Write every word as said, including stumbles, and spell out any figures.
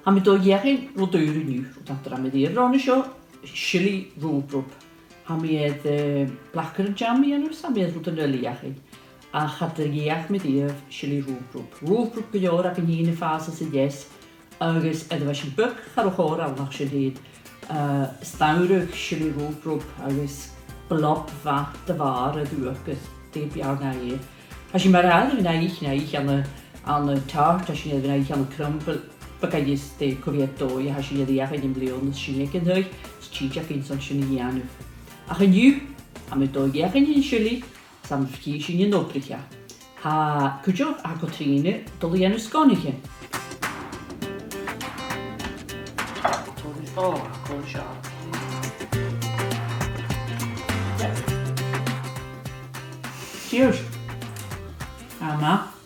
Tha mi a' dol a dhèanamh rud ùr an-diugh, rud nach do rinn mi a-riamh. Roimhe seo, silidh rùbrub. Tha mi air, eh, blackcurrant jam a dhèanamh, 's tha mi air rudan eile fheuchainn. Ach cha do dh'fheuch mi a-riamh silidh rùbrub. Rùbrub gu leòr againn fhìn a' fàs às a dheas, agus nuair a bha sinn beag, cha robh còir ann ach sin fhèin. Eh, 's dòcha silidh rùbrub agus blob mhath de bhàrr air uachdar, dè b' fheàrr na e. Tha sinn mar a tha, a bhith na ithe, na ithe ann an, ann an tart, tha sinn a' bhith na ithe ann an crumble, beagan is de cò mheud dòigh a tha sinn air fheuchainn am bliadhna, is sinn aig an taigh, is tìde againn son sin a dhèanamh. Ach an-diugh, tha mi a' dol a dhèanamh an silidh, 's tha mi a' faicinn sinn an obraiche. Tha cuideachd, tha Catrìona a' dol a dhèanamh sgonaichean. Oh, cool shot. Cheers. Tha e math.